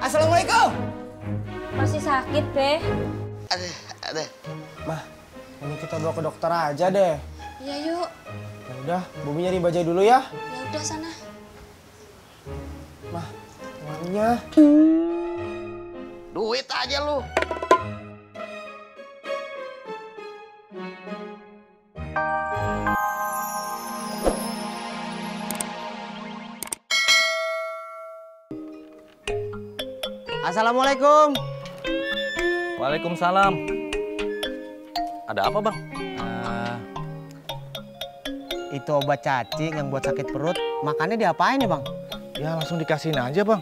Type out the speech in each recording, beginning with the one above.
Assalamualaikum. Masih sakit, Be? Aduh. Mah, ini kita bawa ke dokter aja deh. Iya, yuk. Ya udah, Bobi nyari bajai dulu ya. Ya udah sana. Mah, uangnya. Duit aja lu. Assalamualaikum. Waalaikumsalam. Ada apa, Bang? Itu obat cacing yang buat sakit perut. Makannya diapain ya, Bang? Ya langsung dikasihin aja, Bang.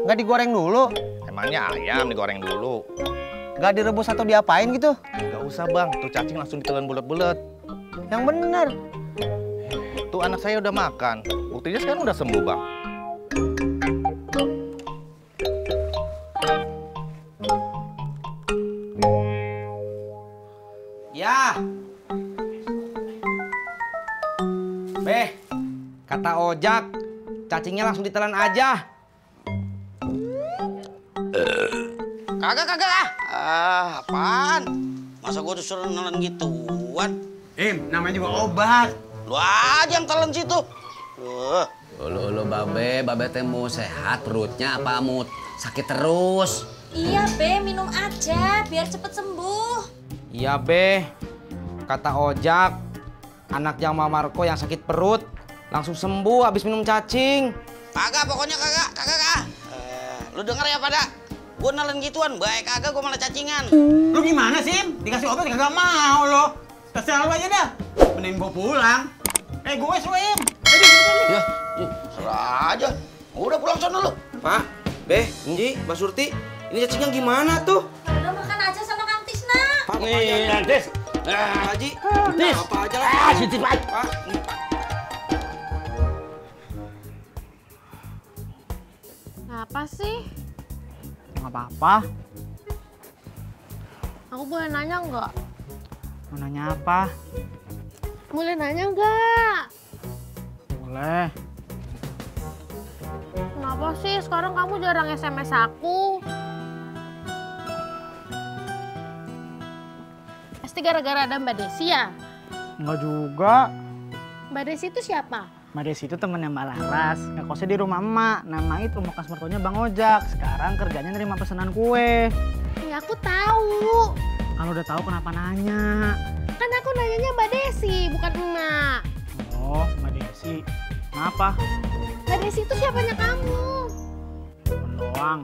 Nggak digoreng dulu? Emangnya ayam digoreng dulu? Nggak direbus atau diapain gitu? Nggak usah, Bang. Tuh cacing langsung ditelan bulat-bulat. Yang bener. Tuh anak saya udah makan. Buktinya sekarang udah sembuh, Bang. Ya. Beh, kata Ojak, cacingnya langsung ditelan aja. Kagak. Apaan? Masa gua disuruh nelen gituan? Namanya juga obat. Lu aja yang telan situ. Ulu babe teh mau sehat perutnya apa mau sakit terus? Iya, Be, minum aja biar cepet sembuh. Iya, Be. Kata Ojak, anak yang Mama Marco yang sakit perut langsung sembuh habis minum cacing. Kagak, pokoknya kagak. Lu denger ya pada? Gua nelen gituan, baik kagak gua malah cacingan. Lu gimana sih? Dikasih obat kagak mau lo. Terserah lu aja dah. Mending gua pulang. Gue Swim. Ya, serah aja. Udah pulang sono lu. Pak, Be, Nji, Mbak Surti, ini cacingnya gimana tuh? Udah makan aja sama Kang Tisna. Pak, Nih, Tis. Pak Haji, Tis. apa aja lah. Siti, Pak. Pak, nih, Pak. Apa sih? Nggak apa-apa. Aku boleh nanya nggak? Mau nanya apa? Boleh nanya nggak? Boleh. Kenapa sih sekarang kamu jarang SMS aku? Pasti gara-gara ada Mbak Desi ya? Nggak juga. Mbak Desi itu siapa? Mbak Desi itu temennya Mbak Laras. Ngekosnya di rumah emak. Nama itu bekas mertuanya Bang Ojak. Sekarang kerjanya nerima pesanan kue. Ya aku tahu. Kalau udah tahu kenapa nanya? Kan aku nanyanya Mbak Desi, bukan emak. Oh, Mbak Desi. Kenapa? Mbak Desi itu siapanya kamu? Temen doang.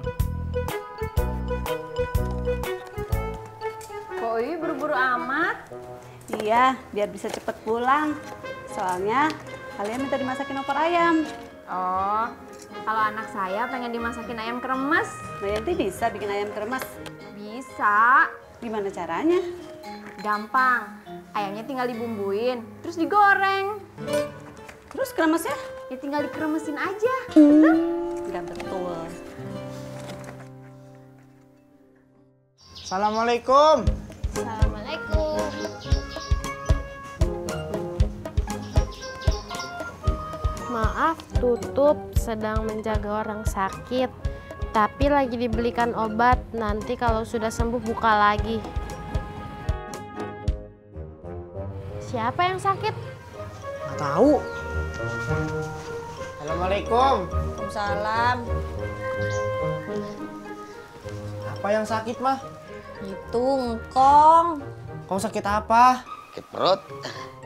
Kok Uy buru-buru amat? Iya, biar bisa cepet pulang. Soalnya kalian minta dimasakin opor ayam. Oh, kalau anak saya pengen dimasakin ayam kremes. Mbak Yanti bisa bikin ayam kremes? Bisa. Gimana caranya? Gampang. Ayamnya tinggal dibumbuin, terus digoreng. Terus kremesnya? Ya tinggal dikremesin aja. Betul? Enggak betul. Assalamualaikum. Assalamualaikum. Maaf, tutup sedang menjaga orang sakit. Tapi lagi dibelikan obat, nanti kalau sudah sembuh buka lagi. Siapa yang sakit? Nggak tahu. Assalamualaikum. Waalaikumsalam. Apa yang sakit, Mah? Itu ngkong. Kau sakit apa? Sakit perut?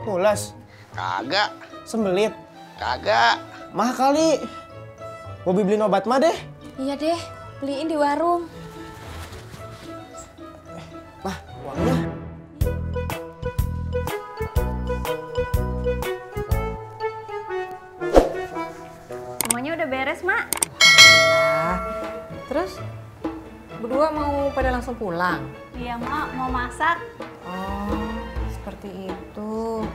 Mules? Kagak. Sembelit? Kagak. Mah kali. Bobi beliin obat mah deh. Iya deh, beliin di warung. Mah, uangnya. Semuanya udah beres, Mak. Alhamdulillah. Terus, berdua mau pada langsung pulang? Iya, Mak, mau masak. Oh, seperti itu.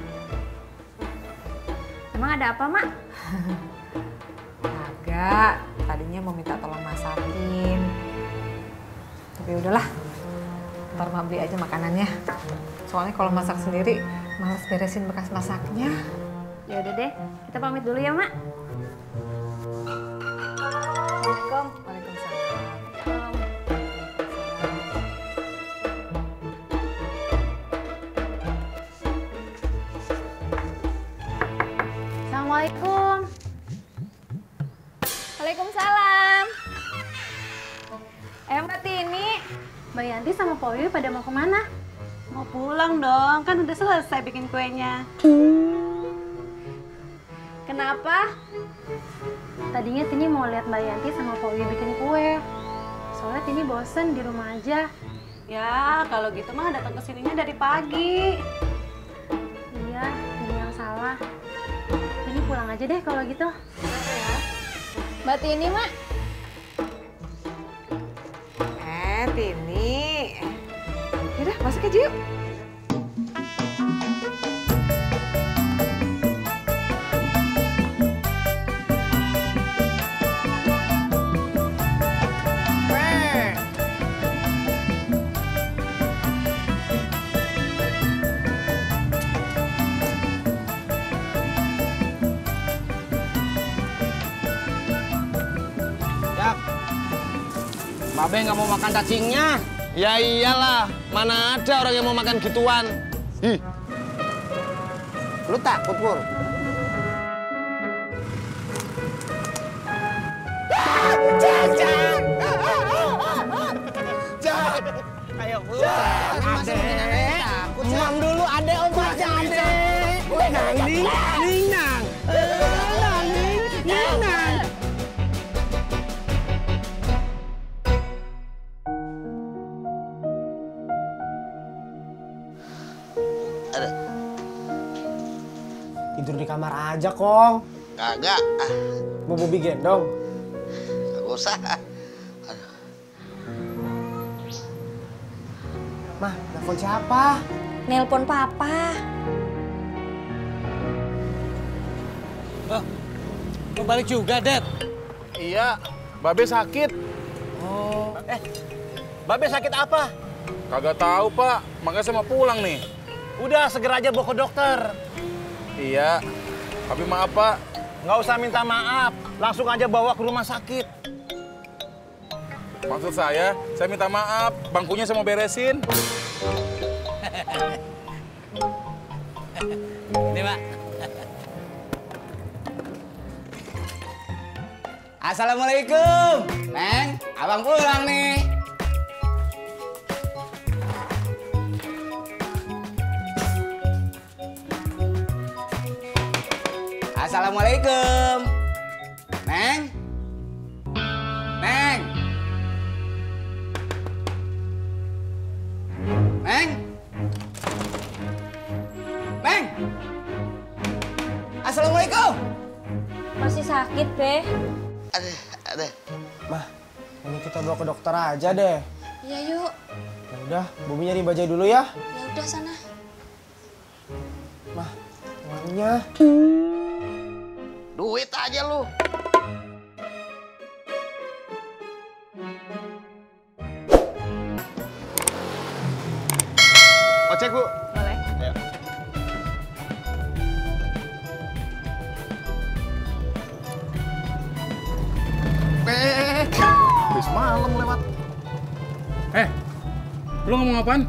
Emang ada apa, Mak? Kagak. Tadinya mau minta tolong masakin. Tapi udahlah. Ntar Mak beli aja makanannya. Soalnya kalau masak sendiri, males beresin bekas masaknya. Ya udah deh, kita pamit dulu ya, Mak. Assalamualaikum. Waalaikumsalam. Waalaikumsalam. Mbak Tini, Mbak Yanti sama Pak Wiwi pada mau kemana? Mau pulang dong, kan udah selesai bikin kuenya. Kenapa? Tadinya Tini mau lihat Mbak Yanti sama Pak Wiwi bikin kue. Soalnya Tini bosen di rumah aja. Ya, kalau gitu mah datang ke sininya dari pagi. Iya, Tini yang salah. Tini pulang aja deh kalau gitu. Ya. Mbak Tini, Mak. Tini. Yaudah, masuk aja yuk. Babe nggak mau makan cacingnya. Ya iyalah, mana ada orang yang mau makan gituan. Ih. Lu takut, Pur? Ayo, Bu. Mam dulu ada obatnya, Ade. Ninang. Tidur di kamar aja, Kong. Kagak. Mau Bobi gendong? Kagak usah. Mah, telepon siapa? Nelpon papa. Mau balik juga, Dad? Iya, Babe sakit. Oh. Babe sakit apa? Kagak tahu, Pak. Makanya saya mau pulang nih. Udah, segera aja bawa ke dokter. Iya, tapi maaf, Pak. Nggak usah minta maaf. Langsung aja bawa ke rumah sakit. Maksud saya minta maaf. Bangkunya saya mau beresin. Ini, Pak. Assalamualaikum. Neng, abang pulang nih. Assalamualaikum. Neng. Neng. Neng. Neng. Assalamualaikum. Masih sakit, Be? Ada. Mah, ini kita bawa ke dokter aja deh. Iya, yuk. Ya udah, Bobi nyari bajai dulu ya. Ya udah sana. Mah, uangnya. Duit aja lu. Ojek, Bu. Boleh. Ya. Habis malam lewat. Lu ngomong apaan?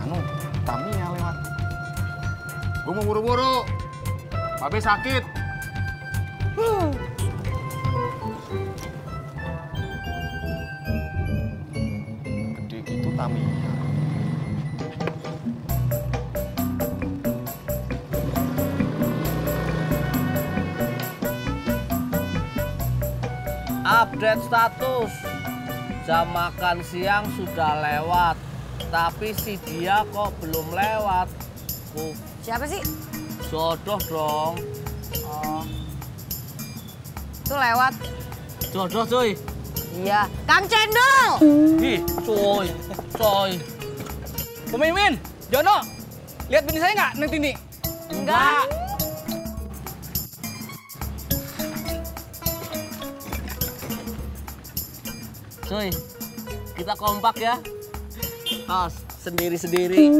Anu, Tamiya lewat. Gua mau buru-buru. Babe sakit. Gede gitu Tamiya. Update status. Jam makan siang sudah lewat, tapi si dia kok belum lewat. Siapa sih? Jodoh dong. Oh. Tuh lewat. Jodoh cuy. Iya. Kang Cendol. Ih, coy. Pemimpin, Jono, lihat bini saya nggak nanti nih? Enggak. Cuy, kita kompak ya. Tos, sendiri-sendiri.